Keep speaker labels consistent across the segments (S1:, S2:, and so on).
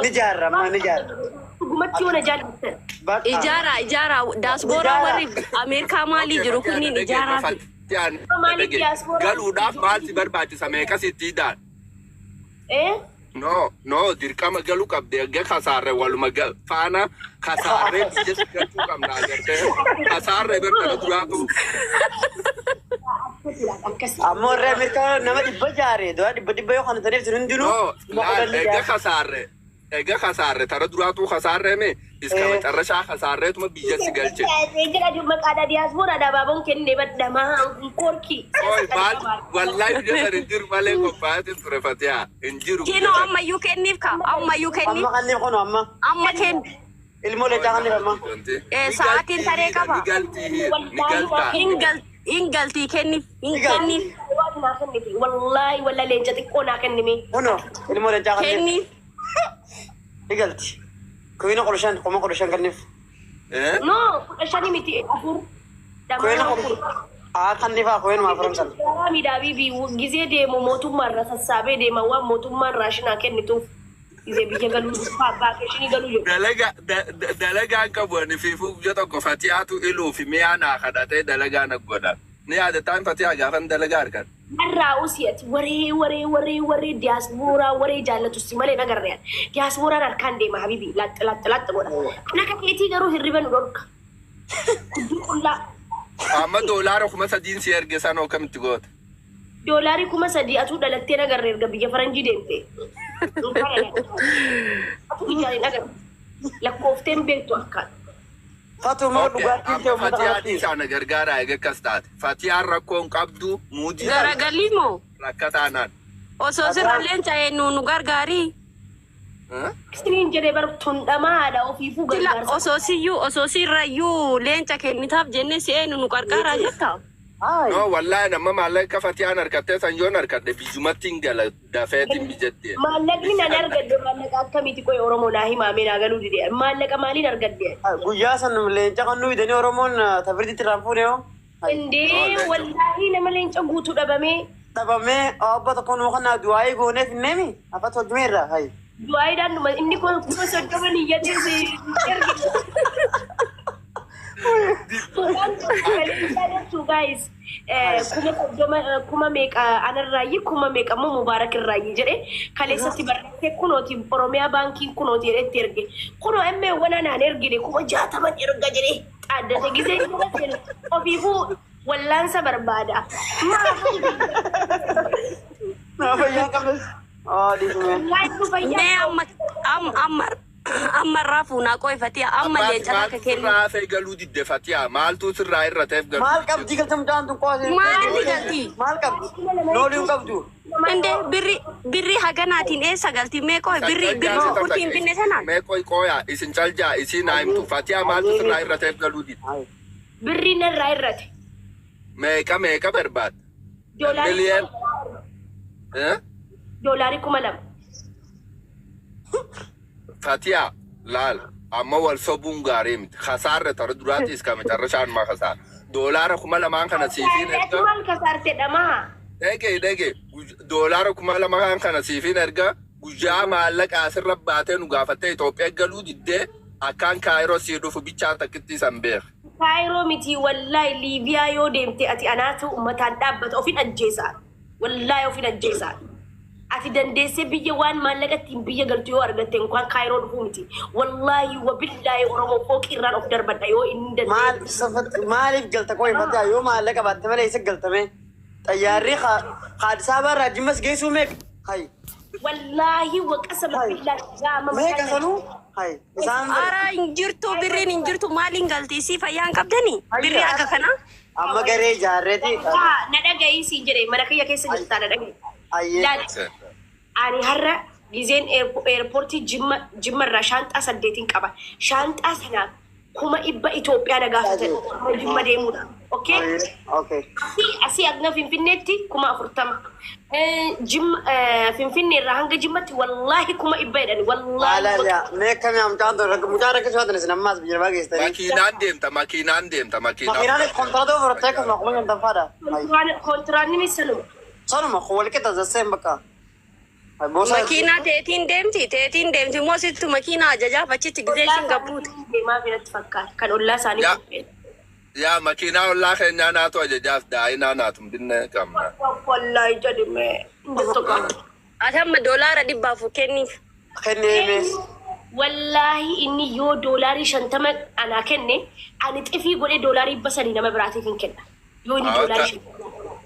S1: Ni jaarra amma ni jaarra.
S2: Dhugumatti yoo na jaallattan.
S1: Bakka.
S3: Ijaara ijaara daaspooraa
S1: Ijaara.
S3: warri Ameerikaa maalii jiru kunniin ijaaraa fi
S2: Maaliif diaspora?
S4: Galuudhaaf maal si barbaachisa? Meeqa sitti hidhaan?
S2: Eh?
S4: No, no, dirqama galuu qabde. Erga kasaarre waluma faana kasaarree biyya si galchuu qabna agartee. Kasaarree bartana duraatu.
S2: Akkasii.
S1: Amma warri Ameerikaa nama 600 jaare dola 100 100 yoo kana taniif sun hundinuu
S4: No,
S1: kuma
S4: laal
S1: kudhan ni
S4: erga
S1: jaara.
S4: kasaarre. Erga kasaarre tara duraatuu kasaarree mee iska macarrashaa kasaarreetuma biyya si galche.
S2: Jira maqaadha diaspora dabaaboon kenne badhamaa korki.
S4: Oi, maal wallahi biyya sana hin jiru malee qophaa'atiin ture Fatihaa. Hin jiru biyya
S3: Kinoo
S4: sana.
S3: ammayyuu kenniif ka ammayyuu kenniif
S1: Amma kanniif kunu amma
S3: amma kenni.
S1: ilmoo leencaa kanniif amma.
S3: Eh, sa'aatiin taree qaba.
S4: Ni galtii ni galtaa.
S3: Hin galtii kenniif hin kenniif
S2: Waan naa kennite wallaahi walla leenca xiqqoo naa kennime.
S1: Kuno ilmoo leencaa kanniif
S3: kenniif.
S1: ni galti. Kuyina 15 15,000 kanniif.
S4: Eh?
S2: No, 15 miti afur.
S1: Kuyina
S2: Dhamaa afur.
S1: haa kannifaa kuyinuma afuran sana.
S2: Garaa miidhaa bibii gizee deemu mootummaan irra sassaabee deema waan mootummaan raashinaa kennituuf gizee biyya galuu vaakeeshinii galuu jedhu.
S4: Dalaga dalagaan qabu ani fiifuu guyya tokko Fatihaatu iluu fi mi'aa naa kadhatee dalagaa na godha. Ni yaadataan Fatihaa gaafan dalagaa argan.
S2: Narraa usii ati waree waree waree waree diyaaspooraa waree jaallatu si malee nagarree diyaaspooraan harkaan deema habibi laaxx laaxx laaxx godha. Kan akka keetii garuu hirriba nu dhorka. Kudduu qullaa.
S4: Amma doolaara 3000 si erge sanoo akkamitti goota?
S2: Doolaarii 3000 atuu dhalattee nagarree erga biyya faranjii deemte. Atuu ijaan hin agarre. Lakkoofteen beektu akkaan.
S1: Fatuu moo
S4: Okay,
S1: dhugaatiin
S4: amma
S1: ta'e uummata
S4: Fatihaa
S1: kanatti.
S4: dhiisaa na gargaaraa eega akkas taate. Fatiyaan rakkoo hin qabdu muudii
S3: Garagalii moo
S4: rakkataa naan.
S3: osoo sirra leenca eenyu nu gargaarii?
S4: Eh?
S2: Isiniin jedhee bar tundhamaadha ofiifuu
S3: Sila
S2: gargaarsa.
S3: osoo siyyuu osoo sirrayyuu leenca kennitaaf jennee si eenyu nu gargaaraa jetta?
S1: Hayi.
S4: No, wallahi nama maallaqa Fatiyaan harkattee san yoon harkadhe biyyumatti hin gala dafeetiin biyyatti.
S2: Maallaqni nan argadde maallaqa akkamiiti qoy Oromoo naa himaamee naa galuu dide. Maallaqa maaliin argadde?
S1: Guyyaa san leenca kan nu fidanii Oromoon tafirditti irraan fuudhe hoo.
S2: Indee wallaahi nama leenca guutuu dhabamee
S1: Dhabamee abba tokko nuu kana du'aayii gooneef hinneemi afat hojjumee irraa hayi.
S2: Du'aayiidhaan dhuma inni 30,000 iyyatee si ergite. Guys, 30,000 kuma meeqa anarraayyi kuma meeqa immoo Mubaarak irraayyi jedhe kaleessatti barreessee kunooti Oromiyaa baankiin kunooti jedhee itti erge. Kunoo emmeewwan anaan ergine 60,000 erga jedhee xaaddate gisee jala seenu ofiifuu wallaansa barbaada.
S1: Nama fayyaa qabnes. Oo dhiisumee.
S2: Wallaahi fayyaa
S3: Mee amma amma amma amma irraa fuunaa qoyfatii amma
S4: Abbaati
S3: leenca takka
S4: maaltu
S3: kennu.
S4: sirraa hafee galuu didde Fatihaa? Maaltu sirraa irrateef galuu
S1: Maal
S4: didde?
S1: qabdi galta mucaan tun qoosee?
S3: Maali galti?
S1: Maal qabdi? Noolii hin qabdu.
S3: Inde birri birri haganaatiin eessa galti? Mee qoy birri birri shunkurtii hin binne sanaan.
S4: Mee qoy qoya isin caljaa isin naa himtu Fatihaa maaltu sirraa irrateef galuu didde?
S2: Birrii narraa irrate.
S4: Meeqa meeqa barbaadda?
S2: Doolaarii
S4: Miliyoon. Eh?
S2: Doolaarii 2000.
S4: Fatihaa laal amma wal sobuun gaarii miti. Kasaarre tara duraatiis ka macarrashaan ma kasaara. Doolaara 2000 kana siifiin erga.
S2: Maal kasaarte dhamaa?
S4: Dhege dhege doolaara 2000 kana siifiin erga guyyaa maallaqa asirra baatee nu gaafattee Itoophiyaa galuu diddee akkaan Kaayiroo sii dhufu bichaa takkitti san beeka.
S2: Kaayiroo miti wallaahi Liibiyaa yoo deemte ati anaatu uummataan dhaabbata ofin ajjeesaa. Wallaahi ofin ajjeesaa. Ati dandeessee biyya waan maallaqa ittiin biyya galtu yoo argatte inkaan Kaayiroo dhufuu miti. Wallaahi wabillaahi Oromoo fooqii irraan of darbadha yoo inni
S1: Maal
S2: danda'e.
S1: maaliif galta qoy Fatihaa yoo maallaqa baatte malee isa galtame? Xayyaarri Addis Ababaa irraa Jimmas geessuu meeqa? Hayi.
S2: Wallaahi waqasa billaahi gaama
S1: Meeqa sanuu? Hayi. Isaan
S3: Ara hin jirtu birriin hin jirtu maaliin galti? Isii fayyaa hin qabdanii? Birrii akka kanaa?
S1: Amma garee ijaarreeti.
S2: Na dhaga'ii siin jedhe mana kiyya keessa jirtaa na dhaga'i.
S1: Hayyee.
S2: Laali ani har'a gizeen eerpoortii Jimma Jimma irraa shaanxaa saddeetiin qaba. Shaanxaa sanaaf 100,000 Itoophiyaa na gaafatan Jimma deemuudha. Okay?
S1: Hayyee. Okay.
S2: Asii asii hanga Finfinneetti 40,000. Jimma Finfinnee irraa hanga Jimmatti wallaahi 100,000 jedhani wallaahi.
S1: Haala mee kamii mucaan tun mucaan rakkisuu haatan isin ammaas biyya namaa geessitanii.
S4: Makiinaan deemta makiinaan deemta makiinaan.
S1: Makiinaan kontiraatoo fudhattee akkasuma 50,000 faadha.
S2: Kontiraanni sanuma.
S1: Sanuma wal qixa zasseen bakka. Bosa
S3: Makiinaa teetiin deemti teetiin deemti immoo sittu makiinaa ajajaaf achitti gizee ishiin gabbuute.
S2: Deemaa biratti fakkaata. Kan ollaa isaanii
S4: Yaa.
S2: qopheesse.
S4: Yaa makiinaa ollaa keenyaa naatu ajajaaf daa'inaa naatum binne qabna.
S2: Wallaahi jedhime. Jettu qaba.
S3: Ati amma $400 kenniif.
S1: Kennee
S2: Wallaahi inni yoo 50 anaa kenne ani xifii godhee 300 nama biraatiif hin kenna. Yoo inni
S4: Ah,
S2: doolaarii
S4: okay.
S2: 50.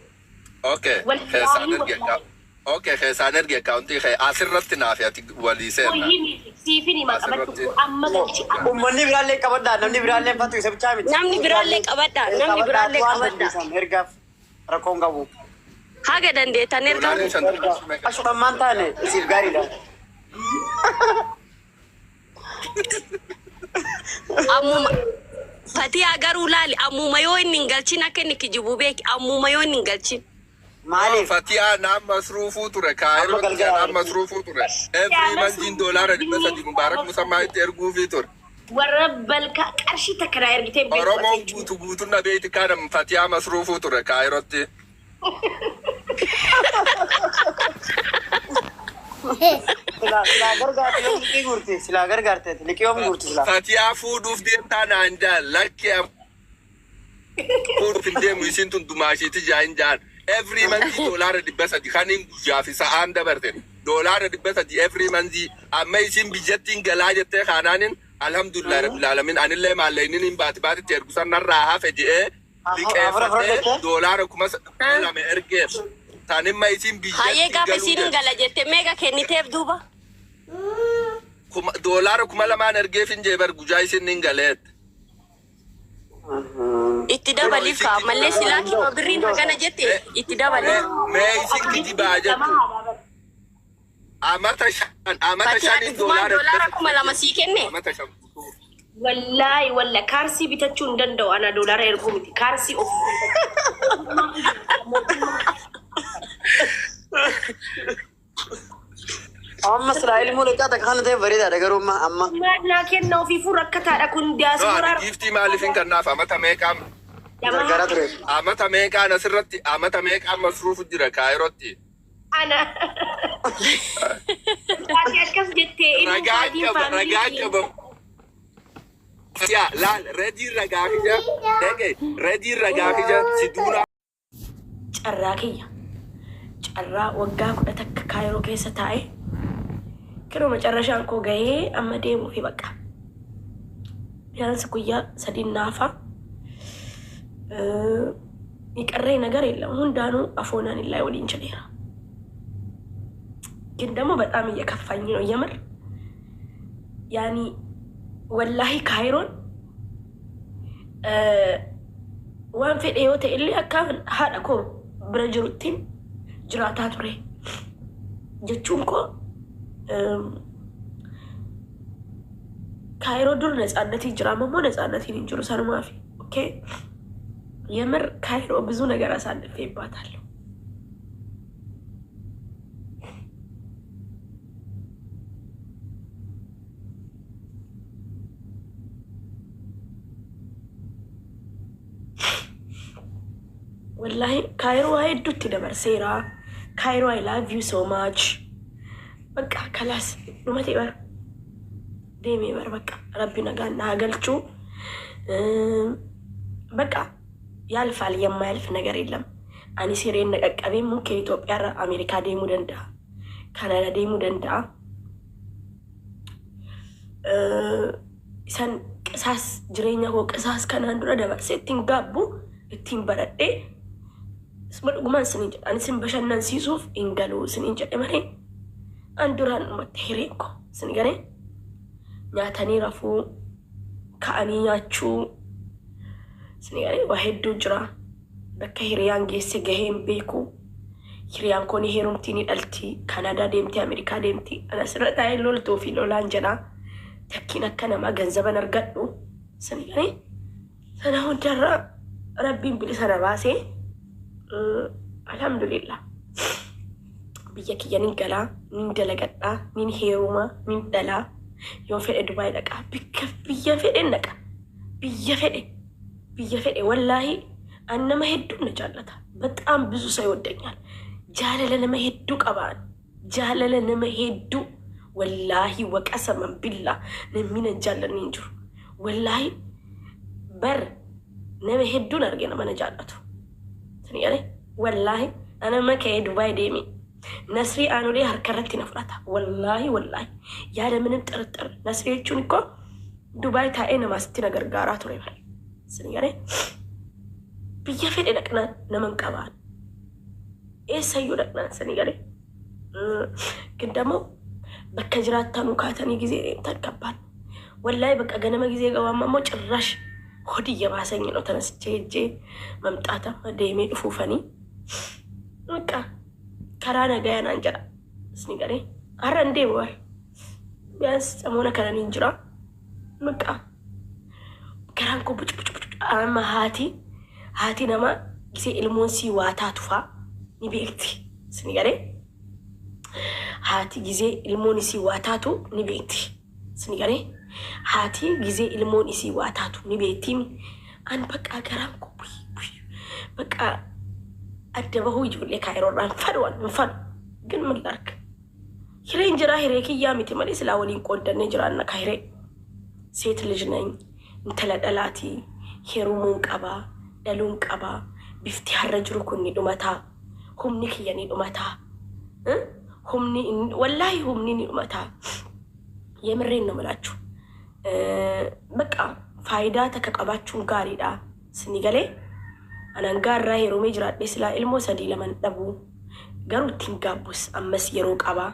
S4: Okay.
S2: Wallaahi,
S4: Keessaan erge
S2: wallaahi.
S4: Okay, keessaan erge akkaawuntii kee asirratti naaf ati walii seenna.
S2: Hoyyii miti siifin himaa qabadhu
S4: Asirratti.
S2: amma galchi amma.
S1: Uummanni biraallee qabadhaa namni biraallee fatu isa bichaa miti.
S3: Namni biraallee qabadhaa, namni biraallee
S1: Waan
S3: qabadhaa.
S1: dandeessan ergaaf rakkoon qabu.
S3: Haga dandeettan ergaa.
S4: Doolaariin 50 meeqa?
S1: Ashuudhaan taane isiif gaariidha.
S3: Ammuma Fatihaa garuu laali ammuma yoo inni hin galchin akka inni kijibu beeki ammuma yoo inni hin galchin.
S1: Maaliif?
S4: Fatihaa naan masruufuu ture kaayirootti
S1: Amma galgala
S4: naan masruufuu ture. Every month $300 Mubaarak Musammaa itti erguufii ture.
S2: Warra balka qarshii takka naa ergitee beeku
S4: Oromoon
S2: ati.
S4: guutu guutuun na beekti kana Fatihaa masruufuu ture kaayirootti.
S1: Silaa silaa gargaarte yoom liqii guurti? Silaa gargaarte liqii yoom guurti silaa?
S4: Fatihaa fuudhuuf deemtaa naan jaan lakki fuudhuuf hin deemu isiin tun dumaashiiti jaan jaan. Every month $300 kan hin guyyaa fi sa'aan dabarte. $300 every month amma isiin biyyattiin galaa jettee kaanaanin alhamdulillah rabbil alamin anillee maallaqni hin baati baatitti ergu san narraa hafe je'ee
S1: Afur afur
S4: liqeeffadhee
S1: jettee?
S4: $2,000 ergeef. Tanimma isiin
S3: Hayyee
S4: biyyattiin
S3: gaafa
S4: galuu
S3: isiin hin
S4: jette.
S3: gala jette meeqa kenniteef duuba?
S4: $2,000 ergeef hin jee bar guyyaa isiin hin galeet.
S3: Itti dabaliif kaa mallee silaa kima birriin hagana jette itti dabaliif.
S4: Mee isin kijibaa jettu. Amata 5 amata
S3: Fatihaa
S4: shaniin
S3: dhugumaan
S4: doolaara
S3: $2,000 sii kenne?
S4: Amata 5 guutuu.
S2: Wallaahi walla kaarsii bitachuu hin danda'u ana doolaara erguu miti kaarsii of.
S1: Amma silaa ilmoo liqaa takka kana ta'e bareedaadha garuu amma amma.
S2: Maal naa kenna ofiifuu rakkataadha kun
S4: No,
S2: diyaasporaa.
S4: ani giiftii maaliif hin kennaaf amata meeqaan
S1: Gargaaraa ture.
S4: amata meeqaan asirratti amata meeqaan masruufu jira kaayirootti.
S2: Ana. Ati akkas jettee inni
S4: Ragaa
S2: faatiin
S4: qaba ragaa
S2: faamilii.
S4: qaba. Yaa laal redii ragaa kiyya dhage redii ragaa kiyya si duuna.
S2: Carraa kiyya. Carraa waggaa 11 Kaayiroo keessa taa'ee kiroo macarrashaan koo gahee amma deemuu fi baqa. ቢያንስ guyyaa sadii naafa. የቀረኝ ነገር የለም። hundaanuu afoonaan illaa waliin jedheera. ግን ደግሞ በጣም እየከፋኝ ነው የምር ያኒ ወላሂ ካይሮን waan fedhe yoo ta'e illee akka haadha koo bira jiruttiin jiraataa ture jechuun koo ካይሮ dur ነጻነtiin jira amma immoo ነጻነtiin hin jiru sanumaaf okay የምር ካይሮ ብዙ ነገር አሳልፌባታለሁ። Wallahi Kaayiroo waa hedduutti dabarseera. Kaayiroo, I love you so much. በቃ ከላስ dhumate bar deemee bar በቃ rabbi nagaan na haa galchuu. በቃ ያልፋል። የማያልፍ ነገር የለም። Ani sireen na qaqqabee mukkeen Itoophiyaarra Ameerikaa deemuu danda'a. Kanaadaa deemuu danda'a. Isan qisaas jireenya koo qisaas kanaan dura dabarsee ittiin gaabbu ittiin baradhee isuma dhugumaan isiniin jedha. Ani isin bashannansiisuuf hin galuu isiniin jedhe malee an duraan dhumatti hireen koo isin garee nyaatanii rafuu ka'anii nyaachuu isin garee waa hedduu jira. Bakka hiriyaan geesse gahee hin beeku. Hiriyaan koo ni heerumtii ni dhalti. Kanaadaa deemti Ameerikaa deemti. Ana asirra taa'ee loltuu fi lolaan jedha. Takkiin akka namaa ganzaban argadhu. Isin garee sana hundarraa rabbiin bilisa na baasee alhamdulillah. Biyya kiyya nin galaa, nin dalagadhaa, nin heerumaa, nin dhalaa. Yoo fedhe Dubaay dhaqaa. Bikka biyya fedhe dhaqa. Biyya fedhe. Biyya fedhe wallaahi an nama hedduun na jaallata. በጣም ብዙ ሰው ይወደኛል። Jaalala nama hedduu qabaan. Jaalala nama hedduu wallaahi waqasaman billaa namni nan jaallanne hin jiru. Wallaahi bar nama hedduun arge nama na jaallatu. Sini galee wallaahi ana nama ka'ee Dubaay deeme. Nasrii aanolee harka irratti na fudhata. Wallaahi wallaahi yaada ምንም ጥርጥር Nasrii jechuun ikkoo Dubaay taa'ee nama asitti na gargaaraa ture bara. Sini galee biyya fedhe dhaqnaan nama hin qabaan. Eessayyuu dhaqnaan sini galee. ግን ደግሞ bakka jiraattanuu kaatanii ጊዜ deemtan ከባድ ነው። ወላሂ በቃ ገነመ ጊዜ ገባማ immoo ጭራሽ ሆድ እየባሰኝ ነው ተነስቼ ሄጄ መምጣት deemee dhufuufanii በቃ karaa nagayaa naan jedha isni galee har'a hin deemu bara ቢያንስ ሰሞነ kana niin jira በቃ garaan koo bucu bucu bucu amma haati namaa gisee ilmoon sii waa taatu faa ni beekti isni galee haati gisee ilmoon isii waa taatu ni beekti isni galee haati gisee ilmoon isii waa taatu ni beekti an በቃ garaan koo buy buy በቃ adda bahuu ijoollee kaayiroodhaan fadhu waan hin fadhu ግን ምን ላድርግ hireen jira hiree kiyyaa miti malee silaa waliin qooddannee jiraanna ka hiree ሴት ልጅ ነኝ intala dhalaati heerumuun qabaa dhaluun qabaa bifti har'a jiru kun ni dhumataa humni kiyya ni dhumataa humni wallaahi humni ni dhumataa የምሬን ነው የምላችሁ። በቃ faayidaa takka qabaachuun gaariidha. Sini galee anan gaarraa heerumee jiraadhee silaa ilmoo sadii laman dhabu garuu ittiin gaabbus ammas yeroo qabaa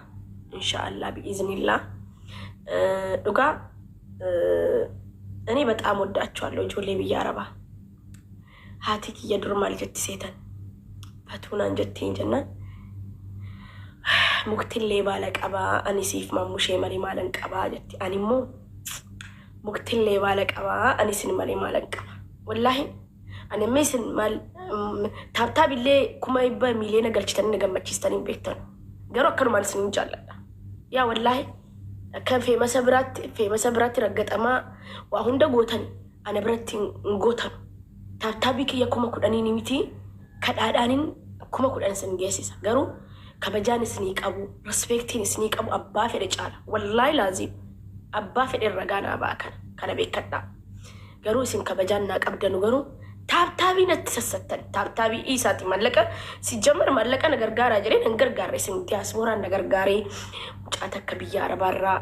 S2: ኢንሻአላህ ቢኢዝኒላህ dhugaa እኔ በጣም ወዳቸዋለሁ ijoollee biyya arabaa. Haati kiyya dur maal jetti seetan fatuunaan jettiin jennaan muktillee baala qabaa ani siif mammushee malee maalan qabaa jetti. Ani immoo muktillee baala qabaa ani isin malee maalan qaba. Wallaahi ani amma isin maal tap tap illee 100,000 miiliyoona galchitanii na gammachiistanii hin beektan. Garuu akkanumaan isin jaalladha. Yaa wallaahi akka famous biratti raggatamaa waa hunda gootan ana biratti hin gootanu. Tap tapii kiyya 10,000 ni miti kadhaadhaanin 10,000 isin geessisa. Garuu kabajaan isinii qabu, respectiin isinii qabu abbaa fedhe caala. Wallaahi laaziim abbaa fedhe irra gaanaa ba'a kana beekadhaa. Garuu isin kabajaan naa qabdanu garuu tap tapii natti sassattan tap tapii isaati maallaqa ሲጀመር maallaqa na gargaaraa jedhee nan gargaarre isin diyaaspooraan na gargaaree mucaa takka biyya arabaarraa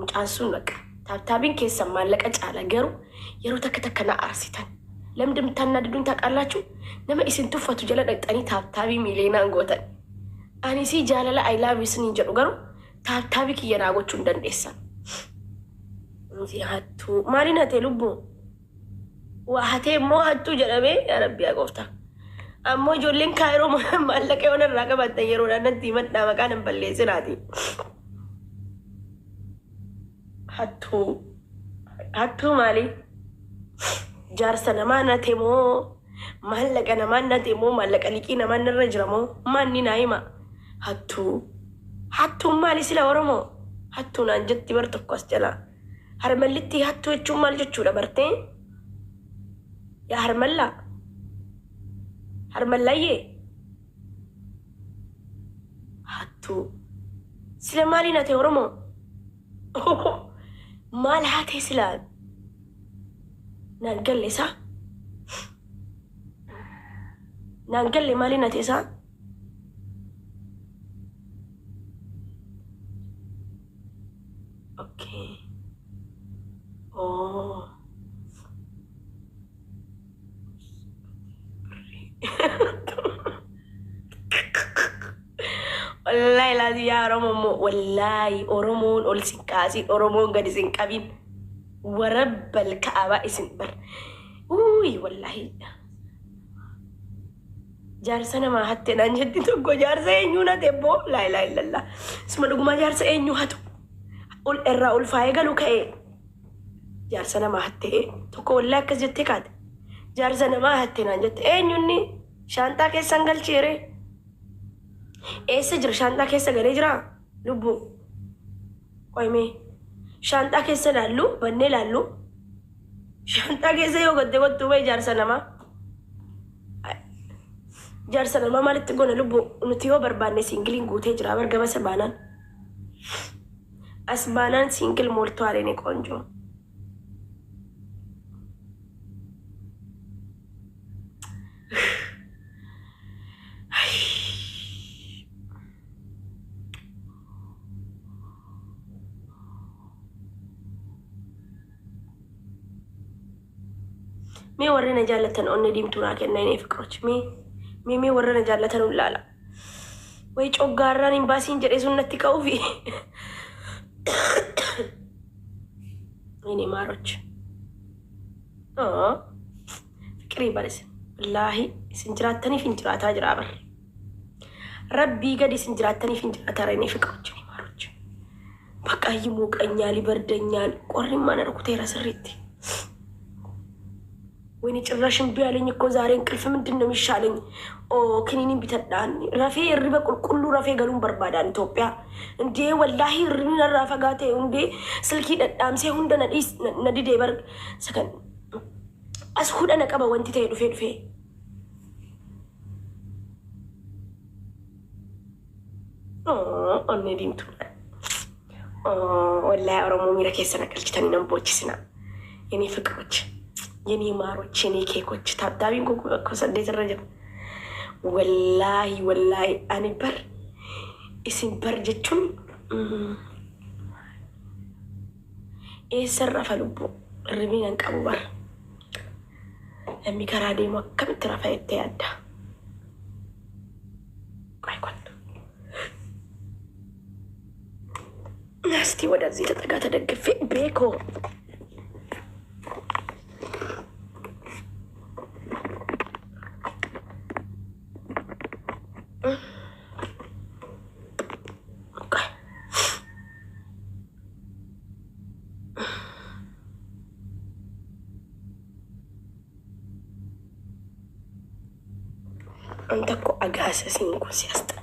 S2: mucaan sun baqa tap tapiin keessan maallaqa caala garuu yeroo takka takka na aarsitan. ለምን እንደምታናድዱኝ ታውቃላችሁ? Nama isin tuffatu jala dhaqxanii tap tapii miiliyoonaan gootan. Ani si jaalala I love you isiniin jedhu garuu tap tapii kiyya naa gochuu hin dandeessan. Hattuu maaliin hatee lubbuu? Waa hatee immoo hattuu jedhamee yaa rabbi yaa gooftaa. Ammoo ijoolleen kaayiroo maallaqa yoon irraa qabaattan yeroodhaan natti himadhaa maqaan hin balleessinaati. Hattuu hattuu maali? Jaarsa namaa nate moo maallaqa namaa nate moo maallaqa liqii namaa irra jira moo maanni naa hima? Hattuu hattuun maali sila Oromoo? Hattuu naan jetti bar tokko as jalaa. Harmallitti hattuu jechuun maal jechuudha bartee? Yaa harmallaa? Harmallayyee? Hattuu. Sila maaliin hate Oromoo? Maal hatee silaa? Naan galle isaa? Naan galle maaliin hate isaa? Okay. Oh. Wallaahi laati yaa Oromoo immoo wallaahi Oromoon ol sin kaasin Oromoon gadi sin qabin warabbal ka'abaa isin bar. Uuyi wallaahi. Jaarsa namaa hatte naan jetti tokko jaarsa eenyuu nate boo laa ilaaha illallah. Isuma dhugumaa jaarsa eenyuu hatu. Ol irraa ol faayee galu ka'ee. Jaarsa namaa hatte tokko wallaahi akkas jettee kaate. Jaarsa namaa hatte naan jette eenyunni shaantaa keessan galcheere. Eessa jira shaantaa keessa galee jira lubbuu. Qoymee shaantaa keessa laallu bannee laallu. Shaantaa keessa yoo gatte kottuu bahe jaarsa namaa. Jaarsa namaa maalitti goona lubbu nuti yoo barbaanne singleiin guutee jira bar gabasa baanaan. As baanaan single ሞልቷል የኔ ቆንጆ። Mee warri na jaallatan onnee diimtuu naa kenna የኔ ፍቅሮች mee mee mee warra na jaallatan laala. Way coggaarraan hin baasiin jedhee sun natti ka'uufi. የኔ ማሮች ፍቅሪ baris wallaahi isin jiraattaniif hin jiraataa jira bar rabbii gadi isin jiraattaniif hin jiraataa የኔ ፍቅሮች የኔ ማሮች በቃ ይሞቀኛል፣ ይበርደኛል። ቆሪማ na rukuteera sirriitti. ወይኔ ጭራሽ እምቢ አለኝ እኮ ዛሬ እንቅልፍ ምንድን ነው የሚሻለኝ? ኦ ክኒኒን bitadhaan rafee hirriba qulqulluu rafee galuun barbaadaan Itoophiyaa እንዴ wallaahi hirribni narraa fagaate እንዴ silkii dhadhaamsee hunda na dhiis na didee bar sakan as hudha na qaba wanti ta'e dhufee dhufee onnee diimtuu wallaahi Oromoo miira keessa na galchitanii nan boochisina የኔ ፍቅሮች የኔ ማሮች የኔ ኬኮች tap tapiin koo saddeet irra jira. Wallaahi wallaahi ani bar isin bar jechuun eessarra rafa lubbuu hirribni nan qabu bar. Namni karaa deemu akkamitti rafa jettee yaadda? ቆይ ቆይ እስቲ ወደዚህ ተጠጋ ተደግፌ ቤኮ ቆይ አንተ እኮ አጋሰሲን እኮ ሲያስጠላ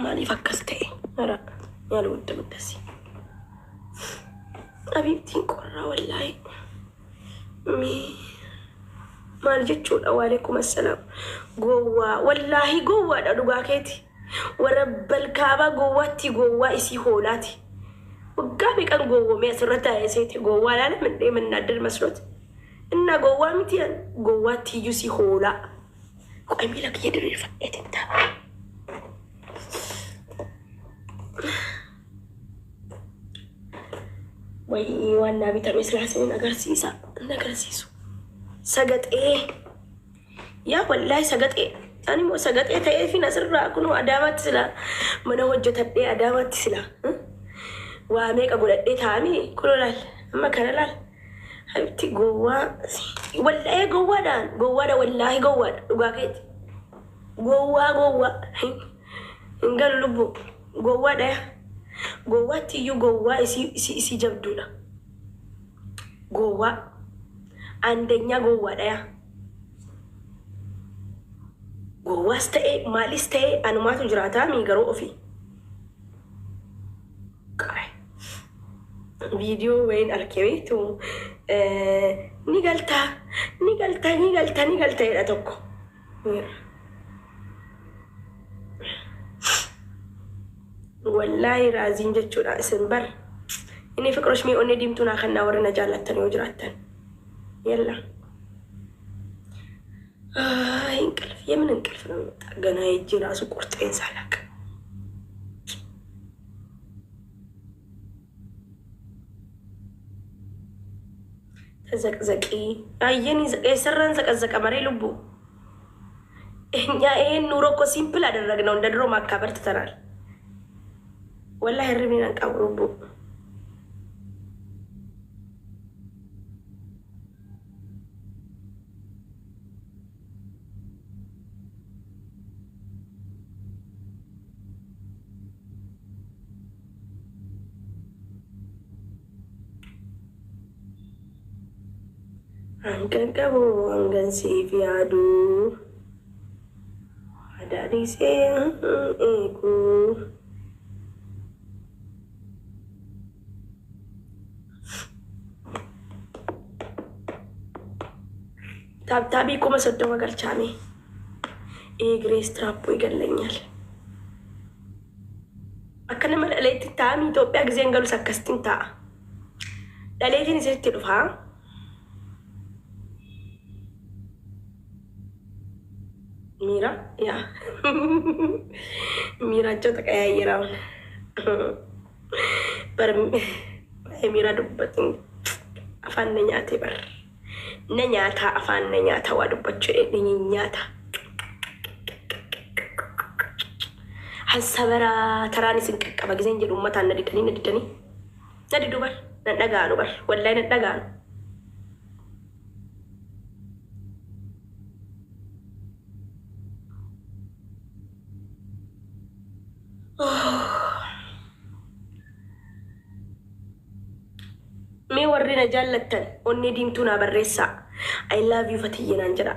S2: maaliif akkas ta'e? ኧረ አልወድም እንደዚህ። Abiibtiin qorraa wallaahi maal jechuudha? Waalaikum assalaam. Gowwaa wallaahi gowwaadha dhugaa keeti. Warra balkaabaa gowwaatti gowwaa isii hoolaati. Waggaa meeqan gowwoomee asirra taa'ee seete gowwaa laala mindhee mannaaddar መስሎት እና gowwaa miti yan gowwaatti iyyuu si hoolaa. Qoy miila kiyya diriirfadheetiin ta'a. ወይ ዋና bitame silaasinin agarsiisa hin agarsiisu. Sagaxee yaa wallaahi sagaxee ani immoo sagaxee ta'eefin asirraa kunoo Adaamaatti silaa mana hojjetadhee Adaamaatti silaa waa meeqa godhadhee taa'anii kunoo laal amma kana laal habibti gowwaa wallaahi gowwaadhaan gowwaadha wallaahi gowwaadha dhugaa keeti gowwaa gowwaa hin galu lubbu gowwaadha yaa gowwaatti iyyuu gowwaa isii isii isii jabduudha gowwaa አንደኛ gowwaadha yaa gowwaas ta'e maalis ta'e anumaatu jiraataa mii garuu ofii qabe viidiyoo wayin arge beektu ni galtaa ni galtaa ni galtaa ni galtaa jedha tokko. Wallaahi raaziin jechuudha isin bar inni ፍቅሮች mee onnee diimtuu naa kannaa warri na jaallattan yoo jiraattan የላ አይ እንቅልፍ የምን እንቅልፍ ነው የሚመጣ? ገና ሄጄ ራሱ ቁርጤን ሳላቅ ተዘቅዘቂ አየን የሰራን ዘቀዘቀ መሬ ልቡ እኛ ይሄን ኑሮ እኮ simple አደረግነው። እንደ ድሮ ማካበር ትተናል። ወላሂ hirribni nan qabu lubbu. Hangan qabu hangan siif yaadu aadaa dhiisee eegu. Taaptaabii 30,000 galchaame. Eegiree istiraappoo ይገለኛል. Akka nama dhaleetti taa'amii Itoophiyaa giseen galus akkasittiin taa'a. Dhaleetiin isinitti dhufaa. Miira yaa miiraachoo ተቀያየረ አሁን bar miira dubbatu afaan na nyaate bar na nyaataa afaan na nyaataa waa dubbachuu ni nyaata. Hansabara taraan isin qaqqaba giseen jedhu uummataan na didanii na didanii na didu bar na dhagaanu bar wallahi na dhagaanu. Mee warri na jaallattan onnee diimtuu naa barreessaa. I love you Fatiyye naan jedha.